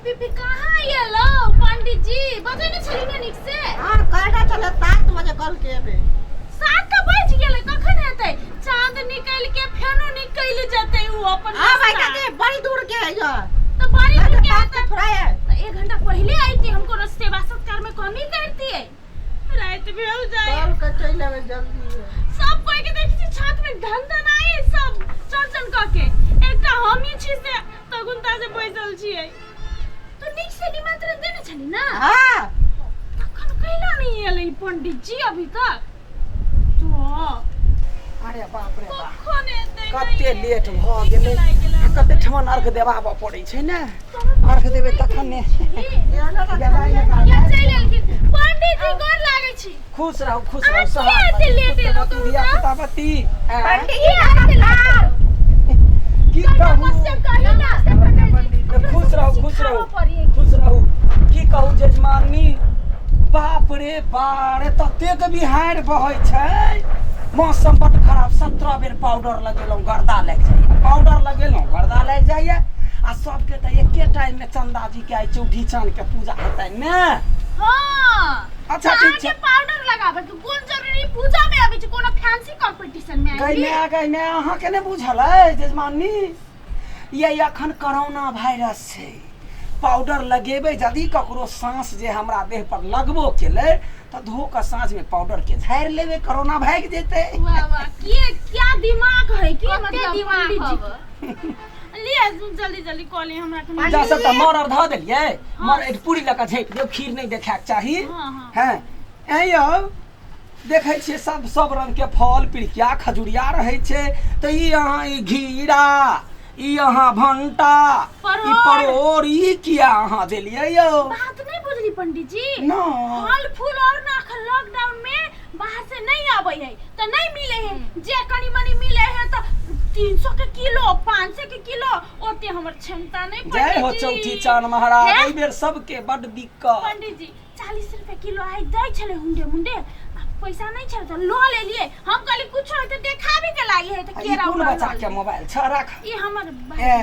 पी पी कहाँ एलो पंडित जी? बजेने छली ने नीक से। हाँ, कहने छलै 7 बजे कल के एबै। 7 तऽ बाजि गेलै, कखन हेतै? चाँद निकलि के फेनो निकलि जेतै उ अपन हाँ भाई, रास्ता। काके बड़ी दूर के है यो। तऽ बड़ी दूर के पास हेतै। थोड़ा है। तऽ 1 घंटा पहिले अइती, हम कोनो सेवा सत्कार में कमी करतियै? राति भेल जाय। कल के चलि एबै जल्दी। सब कोई के देखै छी छत में धन धन आए सब चढ़ कऽ के, एकटा हमही छी से तगुनता से बैसल छियै। तो नीक से निमंत्रण देने छली ना? हाँ। तखन कैला नहीं एलै ई पंडित जी अभी तक? तो अरे बाप रे बाप, कखन एतै? कते नहि लेट भऽ नीक गेलै। लागि गेलै। आ कते ठमन अर्घ देबाबऽ पड़ै छै ने, अर्घ देबै तखन ने। या चलि एलखिन पंडित जी, गोर लागै छी। खुश रहू, खुश रहू। अहाँ किया एते लेट एलहुँ पुत्रवती, कहू धिया तऽ? पुतावती, आँय? पंडित किया एते लेट एलहुँ? की कहू? नमस्ते कही ना पंडित जी। खुश रहू, खुश रहू। सिखाबऽ पड़ी। खुश रहू। की कहू जजमानी, बाप रे बाप रे, ततेक बिहाड़ि बहै छै, मौसम बड्ड खराब। 17 बेर पाउडर लगेलहुँ, गर्दा लागि जाइए, पाउडर लगेलहुँ, गर्दा लागि जाइए। आ सबके तऽ एके टाइम में चंदा जी के आइ चौठी चाँद के पूजा हेतै ने। हाँ। अच्छा, ठीक छै। अहाँके पाउडर लगाबे के कोन जरूरी पूजा में आबै छै? कोनो फैंसी कंपटीशन में गै आइली? माय, गै माय, अहाँके नहि बुझल अइ जजमानी? ये अखन कोरोना वायरस छै। पाउडर लगेबै, यदि ककरो साँस जे हमरा देह पर लगबो केलै तऽ धो कऽ साँझमे पाउडर के झाड़ि लेबै, कोरोना भागि जेतै। वाह वाह, के क्या दिमाग है की कते मतलब दिमाग पंडित जी हब। के। लिए जल्दी जल्दी कॉल हमरा कनी। जा सब तऽ मर आर धऽ देलियै, मर एक पूरी लऽ कऽ झाँपि दियौ, खीर नहि देखायके चाही। हाँ, हाँ। हँ, ऐं यौ, देखै छियै सब सब रंग के फल, पिड़किया, खजुरिया रहै छै, तऽ ई अहाँ ई घीरा, ई अहाँ भंटा, ई परोड़। परोड़, ई किया अहाँ देलियै यौ? बात नहीं बुझली पंडित जी? ना। फल फूल और ना अखन लॉकडाउन में बाहर से नहीं आवे है तो नहीं मिले है, जे कनी मनी मिले है तो 300 के किलो, 500 के किलो, ओते हमर क्षमता नहीं। जय हो पंडित जी। चौठी चान महाराज। हैं? एहि बेर सबके बड दिक्कत। पंडित जी, 40 रुपए किलो आइ दै छलै हुंडे मुंडे, आ पैसा नहीं छलै तऽ लऽ लेलियै। हम कहली कुछो है तऽ देखाबे के लागी है तऽ आ ई केरा कोन उरा बच्चा लऽ के लेलियै। मोबाइल छ? राख। ई हमर ए,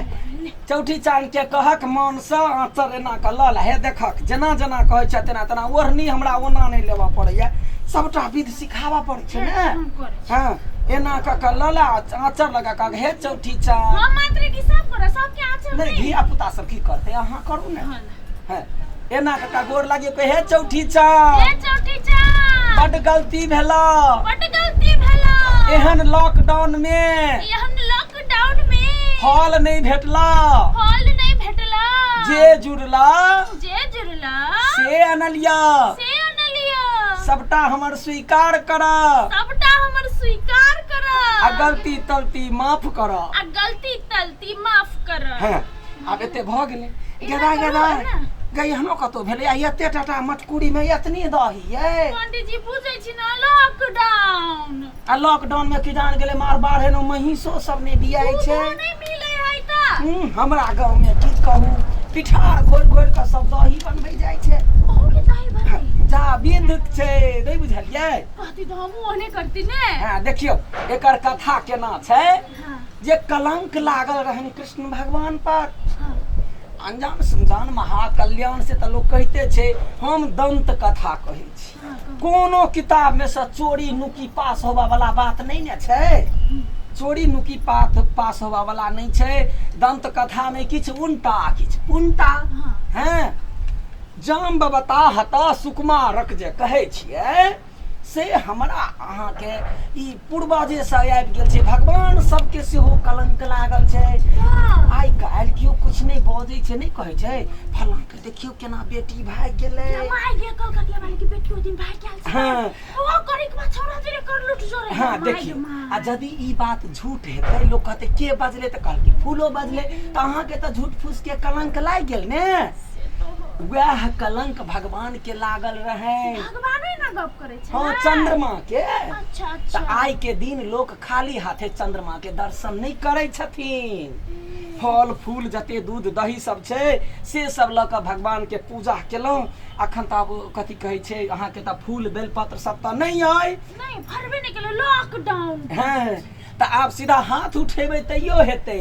चौठी चाँद के कहक मनसँ आँचर एना कऽ लऽ ले। हे देखक, जेना जेना कहै छै तेना तेना। ओढ़नी हमरा ओना नहि लेबऽ पड़ैया, सबटा विध सिखाबऽ पड़ै छै ने। हम करै छी। हँ, एना कऽ कऽ लऽ ले आ आँचर लगा कऽ, हे चौठी चाँद। हम मात्र की सब करऽ सबके आँचर नहि नहि। धिया पुता सब की करतै? अहाँ करू ने। हाँ। हँ, एना कऽ कऽ गोर लागियो, कहे हे चौठी चाँद। हे चौठी चाँद, बड गलती भेला, बड गलती भेला। एहन लॉकडाउन में, एहन लॉकडाउन में फल नहि भेटला, फल नहीं भेटला, जे जुड़ला, जे जुड़ला से अनलिया, से अनलिया। सबटा हमर स्वीकार कर, सबटा हमर स्वीकार कर, आ गलती तलती माफ कर, आ गलती तलती माफ कर। हँ, आब एते भऽ गेलै। एना गेदा करू गेदा ने। गई, एहनो कतौ भेलै? आ एते टाटा मटकुरी में एतनी दही यै? पंडित जी, बुझै छी ना, लॉकडाउन। आ लॉकडाउन में की जान गेलै, मार बाढ़ एनो महींसो सब नहि बियाइ छै। दूधो नहीं मिले है तऽ। हमरा गाँव में की कहू, पिठार घोरि घोरि कऽ सब दही बनबै जाइ छै। अहूँ के दही बनै? जा विध छै, नहि बुझलियै? कहती तऽ हमहूँ ओहने करती ने। हँ, देखियौ एकर कथा केना छै। हाँ। जे कलंक लागल रहनि कृष्ण भगवान पर, हाँ। अनजान सुनजान महाकल्याण से तऽ लोक कहिते छै, हम दंत कथा कहै छी। हाँ, कहू। कोनो किताब में से चोरी नुकी पास होबा वाला बात नहीं ने छै, चोरी नुकी पात पास होबा वाला नहीं छै। दंत कथा में किछु उनटा किछु पुनटा। हाँ। हैं, जाम्बवता हता सुकुमारक जे कहै छियै से हमरा अहाँके ई पूर्वजेसँ आबि गेल छै। भगवान सबके सेहो कलंक लागल छै। आइ काल्हि केओ किछु नहि बजै छै, नहि कहै छै फलाँके देखियौ केना बेटी भागि गेलै। माय गे, कलकतिया वाली के बेटी ओहि दिन भागि गेल छै। हाँ। ओ करे के बाद छौड़ा जरे कर लूट जोरे। हाँ। माय गे देखियौ, माय। आ यदि ई बात झूठ हेतै, लोक कहतै के बजलै? तऽ कहलकै फूलो बजलै। तऽ अहाँके तऽ झूठ फूस के कलंक लागि गेल ने। वएह कलंक भगवान के लागल रहे। भगवाने ना गप करै छै। हाँ, चंद्रमा के। अच्छा अच्छा। तऽ आइ के दिन लोक खाली हाथे चंद्रमा के दर्शन नहि करै छथिन। फल फूल जते दूध दही सब छै से सब लऽ कऽ भगवान के पूजा केलहुँ। अखन तऽ आब कथी कहै छै अहाँके, तऽ फूल बेलपत्र सब तऽ नहि अइ। नहीं, फरबे नहीं केलै लॉकडाउन। हँ, तऽ आब सीधा हाथ उठेबै तैयो हेतै,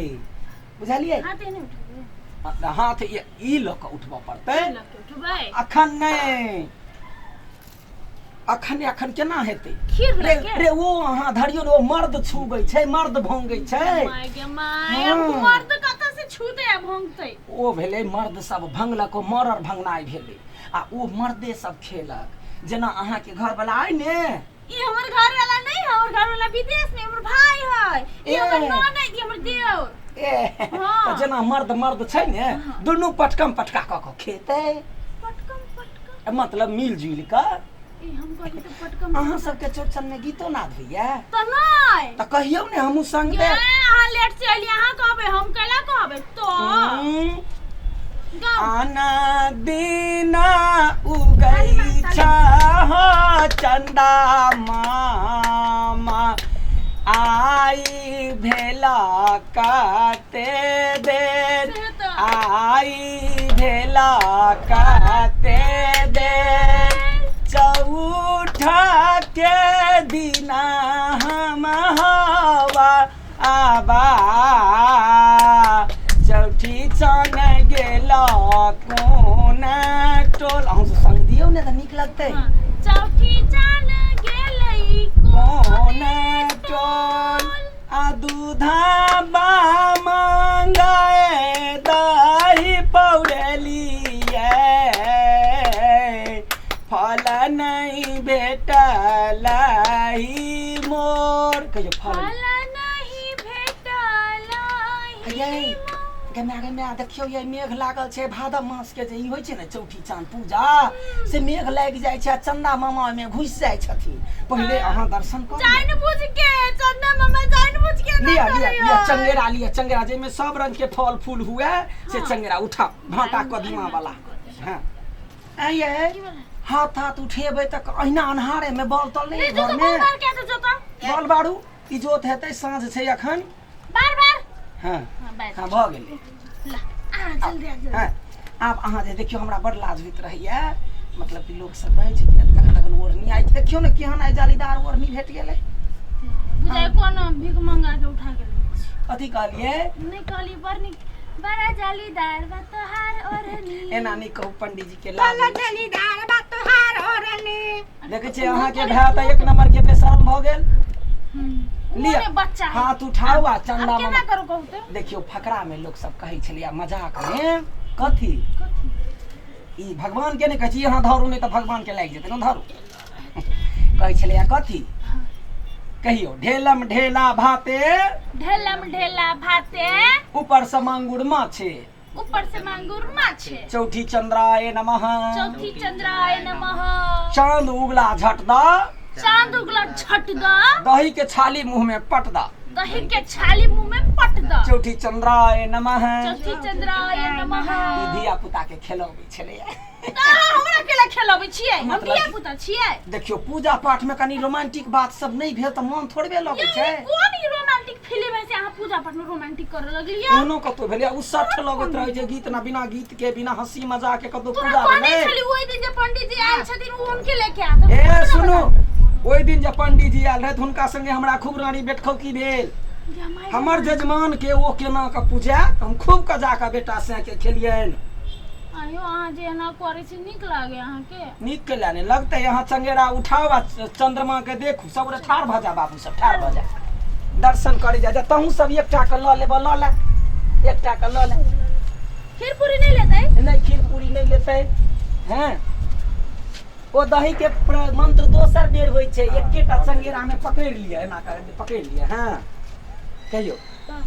बुझलियै? हाथे नहीं उठेबै। हाथ ई लऽ कऽ उठबऽ पड़तै। लऽ के उठबै। अखन नहि, अखन अखन केना हेतै? खीर रे लऽ के रे ओ अहाँ धरियौ ने, ओ मर्द छुबै छै, मर्द भोंगै छै। माय गे my, हाँ। अब मर्द कतऽ से छूतै आ भोंगतै? ओ भेलै मर्द सब भंगलक, ओ मरर भंगनाइ भेलै आ ओ मर्दे सब खेलक। जेना अहाँके घरवला आइ ने, ई हमर घर वाला नहीं है, हमर घर वाला विदेश में, हमर भाई है। ई ए। हमर ननद, ई हमर देवर। ए। हाँ। तऽ जेना मर्द मर्द छै ने, दुनू पटकम पटका कऽ कऽ खेतै। पटकम पटकम? मतलब मिल जुलि कऽ। ए, हम कहली तऽ पटकम। अहाँ सबके चौरचन में गीतो नाद होइया? तऽ नहीं। तऽ कहियौ ने, हमहूँ संग गे, देब। अहाँ लेट से अलियै, अहाँ कहबै, हम कैला कहबै? तो गाँव आना दिना उगै छह चंदा मामा, आई भेला कते देर, से तऽ आई भेला कते देर, चौठा के दिना हम हवा आबा, चौठी चन गेल कोन टोल। अहूँ सब संग दियौ ने तऽ नीक लगतै। हाँ, चौठी चान गेलै कोन टोल, आ दूधाबा मंगाए दही पौड़लियै, फल नहीं भेटल मोर। कहियौ फल फल नहीं भेटल। यै गे माय, गे माय, देखियौ यै, मेघ लागल छै। भादव मास के जे ई होइ छै ने चौठी चाँद पूजा, से मेघ लागि जाइ छै आ चंदा मामा ओहिमे घुसि जाइ छथिन। पहिले अहाँ दर्शन करू। जान बुझ के चंदा मामा जान बुझ के ना लिअ लिअ। करैया। लिअ चंगेरा, लिअ चंगेरा, जाहिमे सब रंग के फल फूल हुए से। हाँ। चंगेरा उठाउ, भाटा कदीमा वाला। हाँ, ऐं यै, हाथ हाथ उठेबै तऽ अहिना अन्हारे मे बॉल तल नहीं नहि जो घर तो मे बार बार क्या तो जो तो बॉल बारू, इजोत हेतै, साँझ छै अखन। बार बार। हाँ। हाँ, बार। हाँ, भऽ गेलै। ला आ, जल्दी आ, जल्दी। हाँ, आब अहाँ जे देखियौ, हमरा बड़ लाज होइत रहैया, मतलब कि लोक सब रहै छै कि तखन तखन ओढ़नी आइ देखियौ ने केहन आइ जालीदार ओढ़नी भेट गेलै। बुझाइ कोनो भीख मंगा के उठा के लेने छी। कथी कहलियै? नहीं कहली, बड़ नीक, बड़ा जालीदार बा तोहार ओढ़नी। एना नहि कहू, पंडीजी के लाज होइ छै। जालीदार बा तोहार ओढ़नी। देखै छियै, अहाँके भाय तऽ एक नंबर के बेशरम भऽ गेल। लिअ। ओने बच्चा है। हाथ उठाउ आ चंदा आब केना मामा करू कहू तऽ? देखियौ, फकरा में लोक सब कहै छलैया मजाक में, कथी? कथी? ई भगवान के नहि कहै छी, अहाँ धरू, नहि तऽ भगवान के लागि जेतै ने। धरू, कहै छलैया कथी कहियौ? ढेलम ढेला भाते, ढेलम ढेला भाते, ऊपर से मांगुर माछे, ऊपर से मांगुर माछे। चौथी चंद्राय नमः, चौथी चंद्राय नमः। चांद उगला झटदा, चांद उगला झटदा, दही के छाली मुंह में पटदा, दही के छाली मुंह में पटदा। चौथी चंद्राय नमः, चौथी चंद्राय नमः। ई धिया पुता के खेलबै छलैया। तऽ अहाँ हमरा केला खेलबै छियै? हम मतलब- धिया पुता छियै? देखियौ, पूजा पाठ में कनि रोमांटिक बात सब नहि भेल तऽ मन थोड़बे लगै यौ, छै। ई कोन ई रोमांटिक फिल्म है से अहाँ पूजा पाठ में रोमांटिक करऽ लगलियै? एहनो कतौ भेलै? ओ सठ लगैत रहै छै गीत ना, बिना गीत के, बिना हंसी मजाक के कतौ तोरा पूजा कहने भेलै? छली ओहि दिन जे पंडित जी आयल छथिन, ओ हुनके लेके आयत। ए सुनू, ओहि दिन जे पंडीजी आयल रहथि, हुनका संगे हमरा खूब रानी बेटखौकी भेल। हमर जजमान के ओ केना कऽ पूजायत? हम खूब कऽ जा कऽ बेटा से के खेलियनि। आयो, अहाँ जे एना करै छी, नीक लागे अहाँके? नीक के नहि लगतै? अहाँ चंगेरा उठाउ आ चंद्रमा के देखू। सब गोटे ठाढ़ भऽ जा, बाबू सब ठाढ़ भऽ जा, दर्शन करे जा। तहूँ सब एकटा के लऽ लेबऽ, लऽ ले, एकटा के लऽ ले। खीर पूरी नहीं लेतै? नहि, खीर पूरी नहि लेतै। हैं, ओ दही के मंत्र दोसर बेर होइ छै। एकेटा चंगेरा में पकड़ि लिअ, एना कर पकड़ि लिअ। हँ, कहियौ,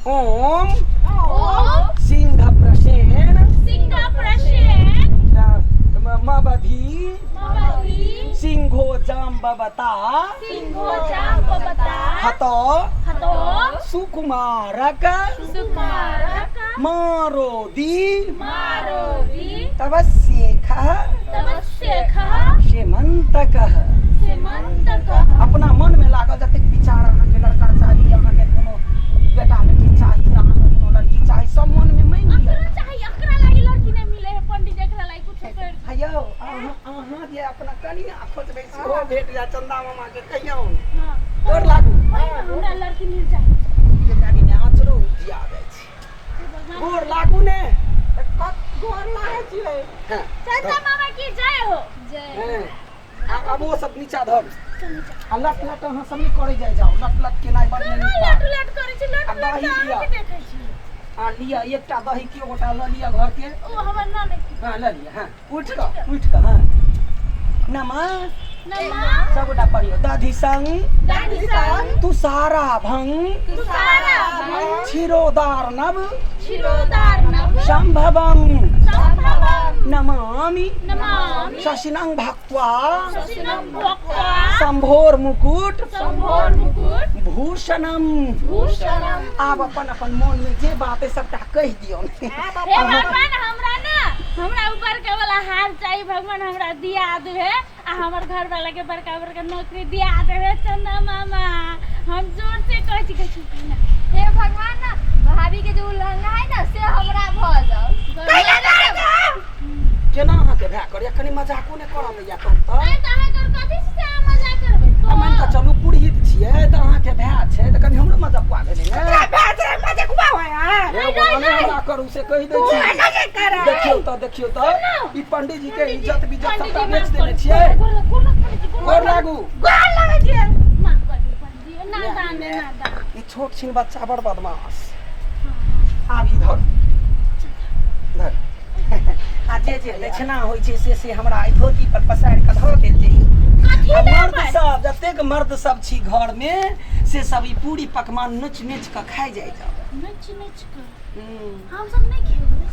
ओम ओम सिंह प्रसेन, सिंह प्रसेन, मबधि, मबधि, सिंहो जाम्बवता, सिंहो जाम्बवता, हतो, हतो, सुकुमारक, सुकुमारक, मारोदी, मारोदि, तव शेख, तव शेख, हेमन्तकः, हेमन्तकः। अपना मन में लागल जतेक विचार, अहाँके लड़का चाही, अहाँके कोनो बेटा बेटी चाही, अहाँके कोनो लड़की चाही, सब मन में मानि लिअ। अकरा चाही, अकरा लागी लड़की नहीं मिले है, पंडित एकरा लागी कुछ कर। यौ, अहाँ अहाँ जे अपना कनिया खोजबै सेहो भेट जाय, चंदा मामा के कहियौ। हाँ। गोर लागू। वही ना, हमरा लड़की मिल जाए। बेचारी ने आँचरो उजिया जाइ छै। हे भगवान। गोर लागू ने। छियै। हाँ। चंदा मामा की जय हो। जय। हाँ। आ अब ओ सब नीचा धर आ लट लट अहाँ सब नहि करै जाइ जाउ, लट लट केनाइ बड़ कहाँ नहि लट लट करै छी? लट आ लट दही तऽ लिअ। अहाँके देखै छी। आ लिअ एकटा दही केओ गोटा लऽ लिअ घरके। ओ हमर ननद। हाँ लऽ लिअ। हाँ उठि कऽ, उठि कऽ। हाँ नमा नमा सब गोटा पढ़ियौ। दधि संग, दादी संग, तुषारा भंग, तुषारा भंग, क्षीरोदार नव, क्षीरोदार नव, संभवं, संभवं, नमामि, नमामि, शशिनं भक्त्वा, शशिनं भक्त्वा, शंभोर मुकुट, शंभोर मुकुट, भूषणम, भूषणम। आब अपन अपन मन में जे बात है सबटा कहि दियौ। हे भगवान, हमरा ना हमरा ऊपर के वाला हार चाहिए भगवान, हमरा दिया दे आ हमर घर वाला के बड़का बड़का नौकरी दिया दे। चंदा मामा हम जोर से कहै छी, कहै छी ना। हे भगवान ना भाभी के जो लहंगा है ना से हमरा भ जाओ। केना अहाँके भए करैया? कनि मजाको नहि करऽ दैया तहन तऽ। अरे तऽ अहाँ कर कथी से अहाँ मजाक करबै? आ मानि कऽ चलू पुरहित छियै तऽ अहाँके भाय छै तऽ कनि हमरो मजकुआ भेलै ने। भाय छै, मजकुआ होय है। हे भगवान, हमरा करू से कहि दै छी। नहि करे। देखियौ तऽ, देखियौ तऽ, ई पंडीजी के इज्जत बिज्जत पंडीजी सबटा माफ बेच देने करू। छियै। गोर लागू, गोर लागू पंडीजी, गोर गोर लागू। गोर लगै छियै। माफ कर दियौ पंडीजी, नादान नादान। ई छोट छिन बच्चा बड़ बदमाश। आब इधर धर आ जे जे दक्षिणा होइ छै से से हमरा एहि धोती पर पसारि कऽ धऽ देल जइयौ। कथी आ मर्द लेबै? सब, जतेक मर्द सब छी घर में से सब ई पूरी पकवान नोचि नोचि कऽ खाइ जाइ जाउ। नोचि नोचि कऽ? हम्म। हम सब नहि खेबै।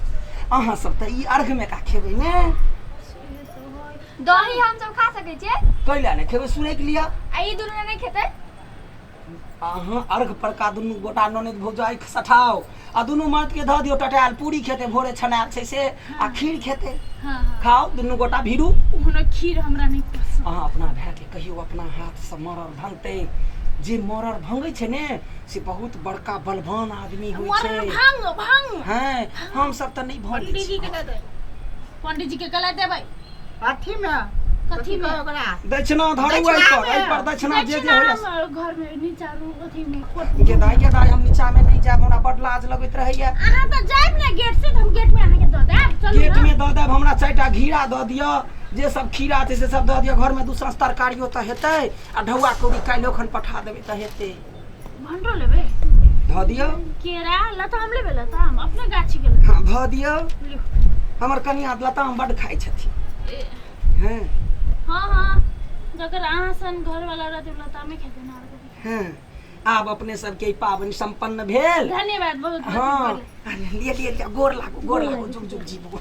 अहाँ सब तऽ ई अर्घ में का खेबै ने। दही हम सब खा सकै छियै? कैला नहि खेबै, सुनैक लिअ। आ ई दुनू नहि खेतै? अहाँ अर्घ परका दुनू गोटा ननैद भौजाइ सठाउ आ दुनू मर्द के धऽ दियौ। टटायल पूरी खेतै, भोरे छनायल छै से, आ खीर खेतै। हाँ हाँ। खाउ दुनू गोटा भीरू। ओहनो खीर हमरा नहि पसंद। अहाँ अपना भाय के कहियौ अपना हाथ से मरर भंगतै। जे मरर भंगै छै ने से बहुत बड़का बलवान आदमी होइ मरर छै। भांग भांग। हैं, हम सब तऽ नहि भंगै पंडीजी छी। के दऽ देबै, पंडीजी के गला देबै। अथी में? कथी में? ओकरा दक्षिणा धरू एहि पर, एहि पर दक्षिणा जे जे होइया। दक्षिणा हम घर में नीचा रूम अथी में कोट। गे दाइ, गे दाइ, हम नीचा में नहि जायब, हमरा बड लाज लगैत रहैया। अहाँ तऽ जायब ने गेट से, तऽ हम गेट में अहाँके दऽ देब। चलू गेट ने। में दऽ देब। हमरा चारिटा घीरा दऽ दिअ, जे सब खीरा छै से सब दऽ दिअ। घर में दू साँझ तरकारियो तऽ हेतै आ ढौआ कौड़ी काल्हियो खन पठा देबै तऽ हेतै। भंडो लेबै? धऽ दिअ। केरा लताम लेबै? लताम अपने गाछी के लताम। हाँ धऽ दिअ। लियौ। हमर कनिया लताम बड खाइ छथिन। ए, हँ हाँ हाँ, जकर अहाँ सन घर वाला रहतै ओ लतामे खेतै ना, आओर कथी? हँ, आब अपने सबके ई पाबनि सम्पन्न भेल। धन्यवाद बहुत बहुत। हाँ लिअ लिअ लिअ, गोर लागू, गोर लागू, जुग जुग जीबू।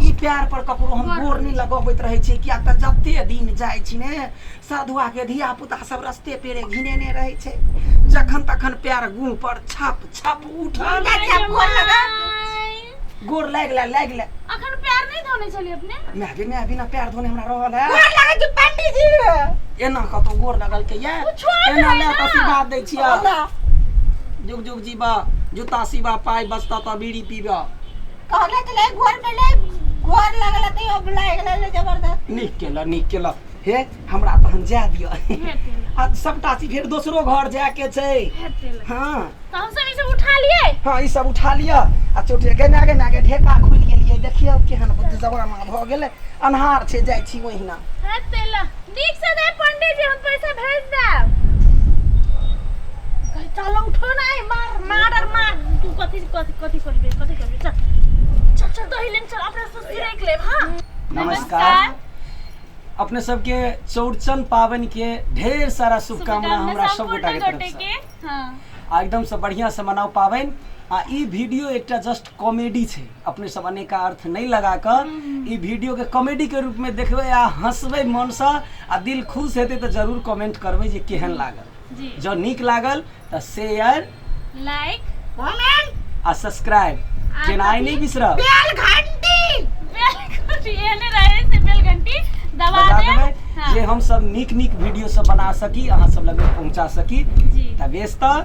ई प्यार पर ककरो हम गोर नहि लगबैत रहै छियै, किएक तऽ जते दिन जाइ छी ने साधुआ के धिया पुता सब रस्ते पेरे घिनेने रहै छै, जखन तखन प्यार गुह पर छप छप उठल। गोर लागि ले, लागि ले। अखन प्यार नहि धोने छलियै अपने? माय गे माय, बिना प्यार धोने हमरा रहल है? गोर लगै छी पंडीजी। एना कतौ गोर लगल के ये? ओ छोट एना है ले ना। तऽ आशीर्वाद दै छियै। होला। जुग जुग जीबा, जूता सीबा, पाइ बचता तऽ बीड़ी पीबा। कहले तऽ ले गोर में ले गोर लगल तऽ अब लागि गेलै जबरदस्त। नीक केलऽ, नीक केलऽ। हे हमरा तहन जाय दिअ। हेतै। आ सबटा चीज फेर दोसरो घर जायके छै। हेतै। हाँ। तऽ हम सब ई सब उठा लिए। हाँ ई सब उठा लिअ। आ चोटे गेना गेना के ढेका खुलि गेलियै, देखियौ केहन बुद्ध जमाना भऽ गेलै। अन्हार छै, जाइ छी ओहिना। हेतै ल नीक से दे पंडीजी, हम पैसा भेज देब। कही चलो उठो ना, मार मार और मार। तू कथी कथी कथी करबे, कथी करबे? चल चल चल, दही लेने चल, अपना ससुर एक लेब। हाँ नमस्कार, अपने सबके चौड़चन पाबनि के ढेर सारा शुभकामना हमरा सब गोटा के तरफ से। हाँ। आ एकदम से बढ़िया से मनाउ पाबनि। आ ई वीडियो एकटा जस्ट कॉमेडी छै, अपने सब अनेका अर्थ नहीं लगा कऽ ई वीडियो के कॉमेडी के रूप में देखबै आ हंसबै मन से आ दिल खुश हेतै तऽ जरूर कमेंट करबै जे केहन लागल। जी। जँ नीक लागल तऽ शेयर, लाइक, कमेंट आ सब्सक्राइब केनाइ नहि बिसरब। बेल घंटी, बेल घंटी एहने रहे से बेल घंटी दबा बजा देब। देबै। हाँ। जे हम सब नीक नीक वीडियो सब बना सकी, अहाँ सब लग पहुँचा सकी। जी। तऽ बेस, तऽ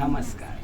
नमस्कार।